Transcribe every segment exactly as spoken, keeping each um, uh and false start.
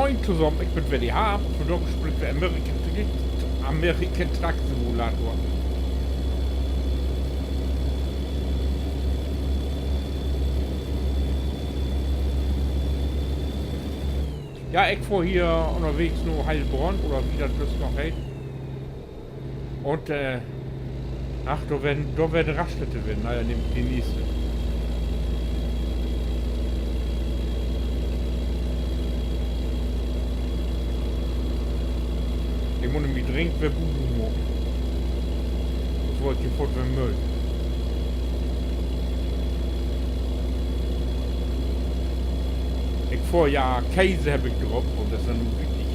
Moin tosamen, ik bün weer de Harm un vandaag speelt wi American Truck, American Truck Simulator. Ja, ik fohr hier ünnerwegens na Heilbronn oder wo dat nu noch heet. Un, äh, ach, dor weer, dor weer de Raststätte weer. Na ja, nehm ik de nächste. Ik mutt nämlich dringend weer Bubu maken. Bevör ik hier foort weer mööt. Ik fohr, ja, Kees heff ik drop un dat is denn nu wirklich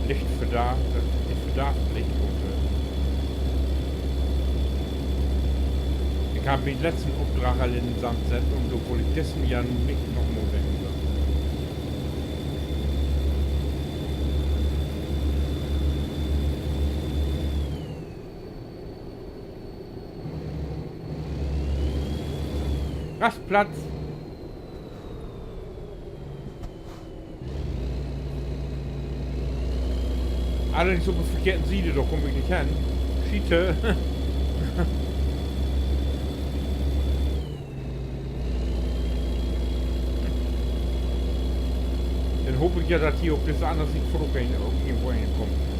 licht Verdacht, dat is licht Verdacht, licht un, äh, ik heff mien letzten Opdrag al in den Sand sett un dor wull ik dissen ja nu nich noch mal weggen. Rastplatz. Allerdings op de verkehrten Siede, dor kumm ik nich hen. Schiete. Denn hoop ik ja, dat hier op disse anner Siet vörut ok irgendwo henkummt.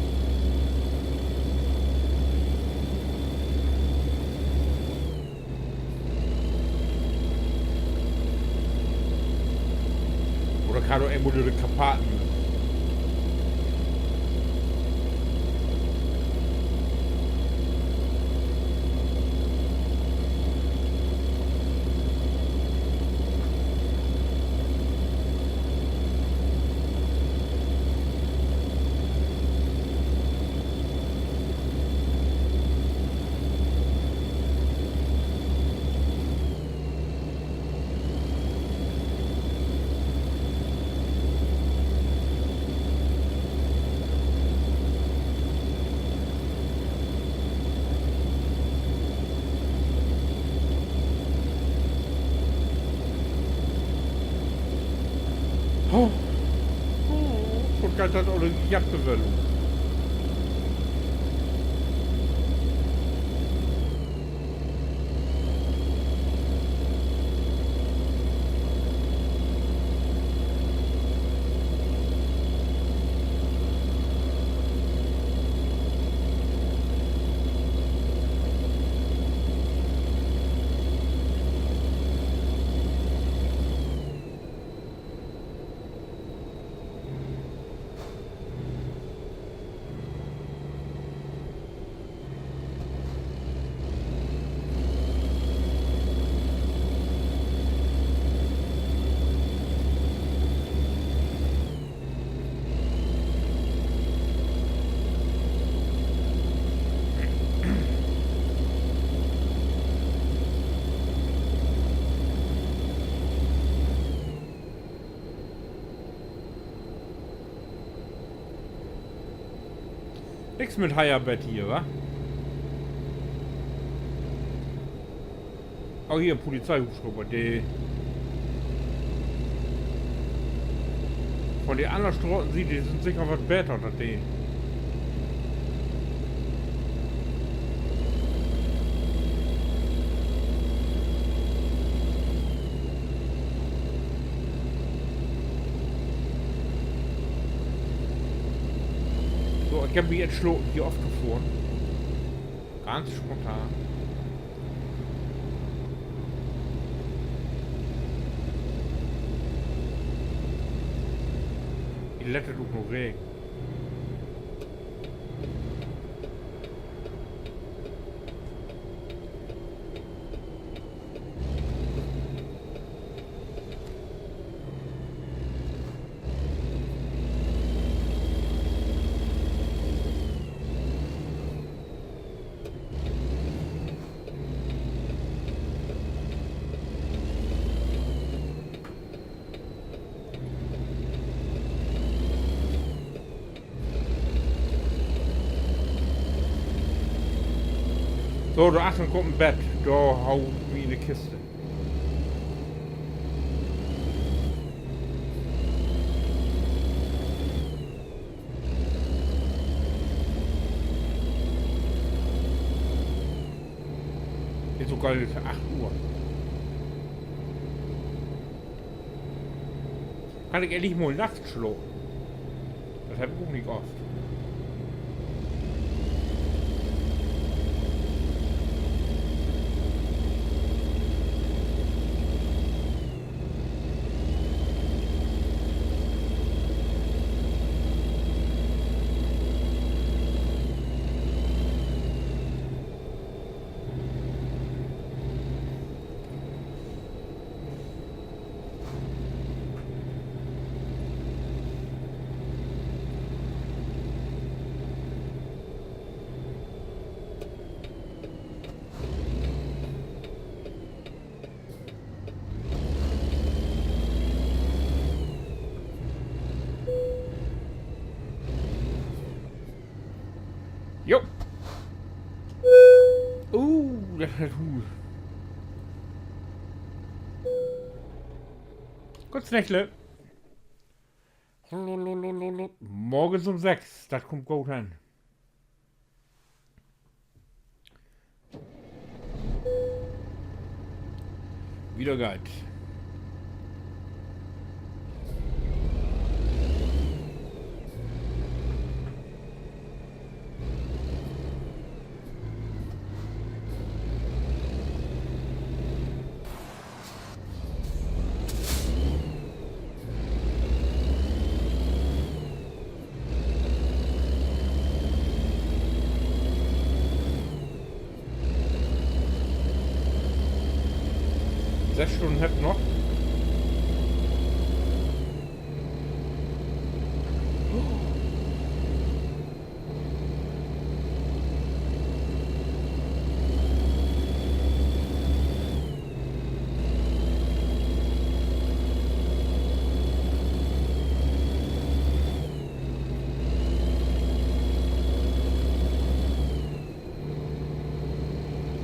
Oder ik harr doch eenmal dör de Karpaten müsst. Oh. Oh, so geiht dat aver de Jack bewöllen. Nix mit Heierbett hier, wa? Oh, hier, Polizeihubschrauber, de von de anner Stratensiet, de sünd seker wat beter, dat de. So, ik heff mi entsloten, hier oftofohren. Ganz spontan. Hier lett dat ok noch regen. So, dor achtern kummt en Bett. Dor hau ik mi in de Kiste. Gott, acht Uhr. Kann ik endlich mal nachts slapen? Dat heff ik ok nich oft. Jo. Uh, dat hett Huus. Gott, Snächle. Morgens um sechs, dat kummt goot hen. Wieder geiht. Söss Stünnen hebbt wi noch.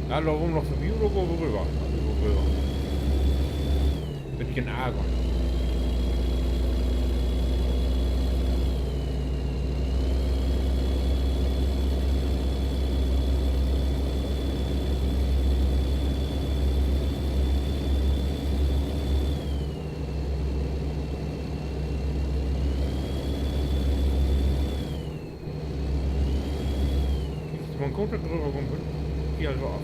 Ja, lopen wi noch vörbi oder gahn wi röver? Wi gahn röver. Beten arger. Kiek, man kunn dor röver gahn, hier so af.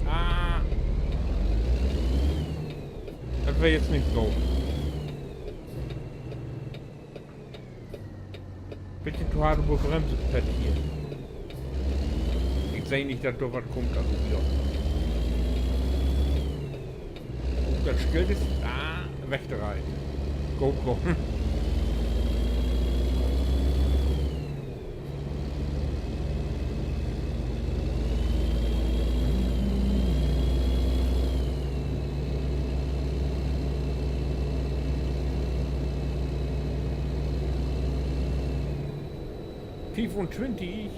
Ah. Dat weer jetzt nich goot. Beten to hart op de Brems trett hier. Ik seh nich, dat dor wat kummt, also wieder. Goot, dat Schild is, ah, wegdreiht. Go, go. Fiefuntwintig.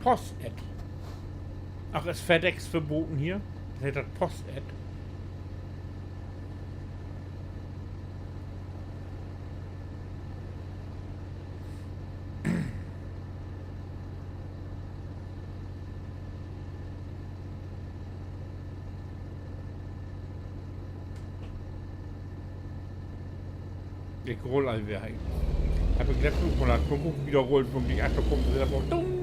Post-Ad. Ach, is FedEx verboten hier? Dat heet dat Post-Ad. Ik rull al weer. Heff ik letztens ok mal, dat kummt ok wieder rullen, vun de Achtergrund wieder so. Dung.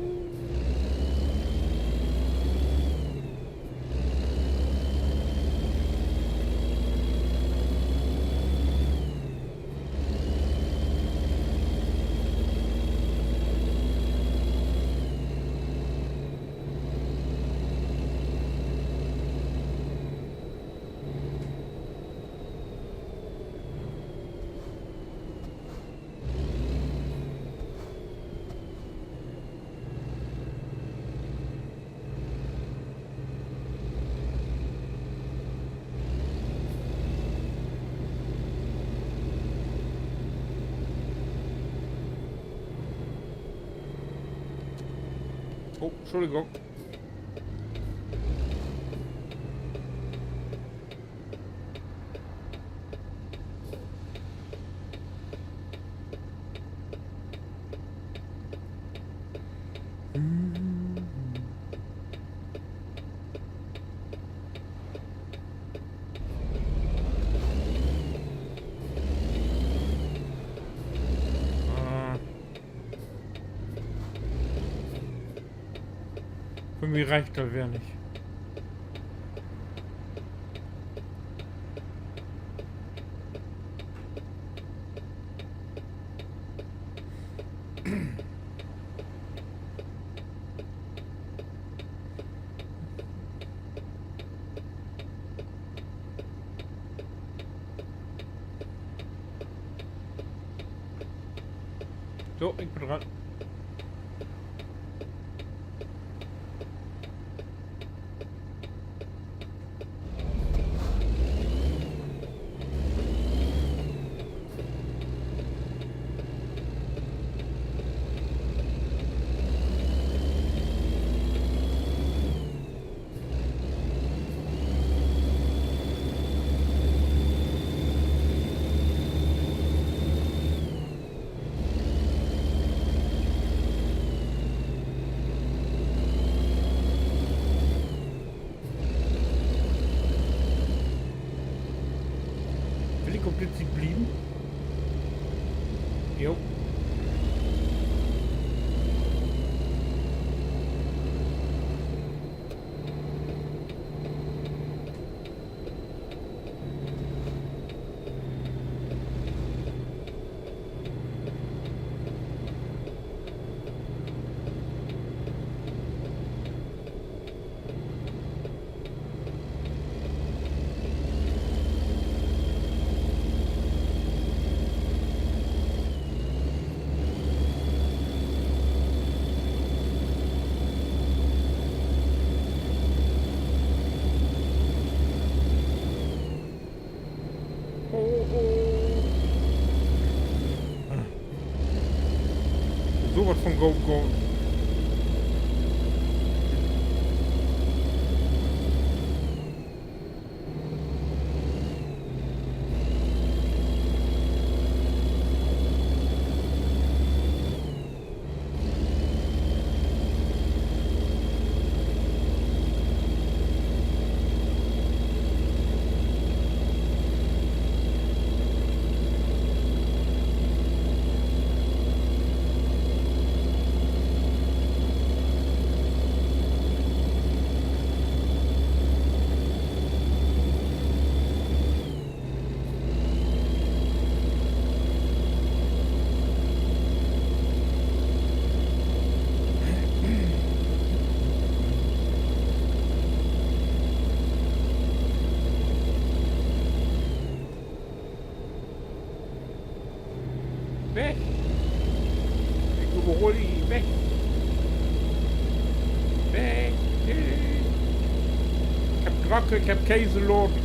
Oh, Entschuldigung. Ah. För mi reckt dat weer nich. So, ik bün dran. Will ik op dit Siet blieven? Jo. So wat von goot gahn. Weg! Ik överhol di, weg! Weg! Ik heff Grocke, ik heff Kees laten.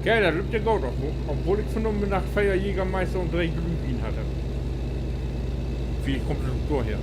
Okay, dat löppt ja goot, obwohl ik vannamiddag veer Jägermeister un dree Glühwien hatt heff. Villicht kummt dat ok dorher.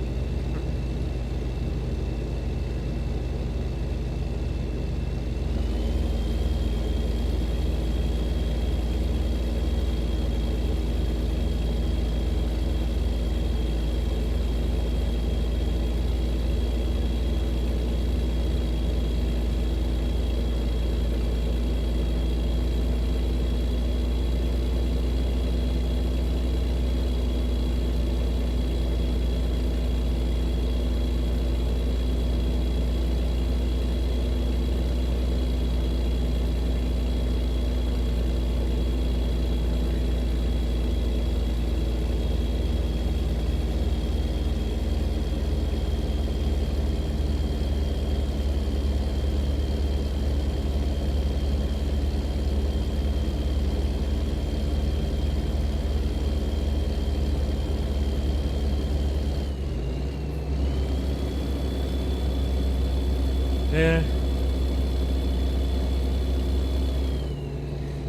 Äh.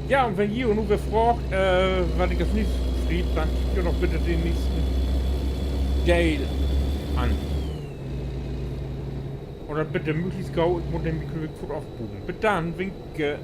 Ja, un wenn ji nu weer fraagt, äh, wat ik as neegstes krieg, denn kiekt jo doch bitte den neegsten Deel an. Oder bitte mööglichst gau, ik mutt nämlich foort afbuen. Bit denn, winke.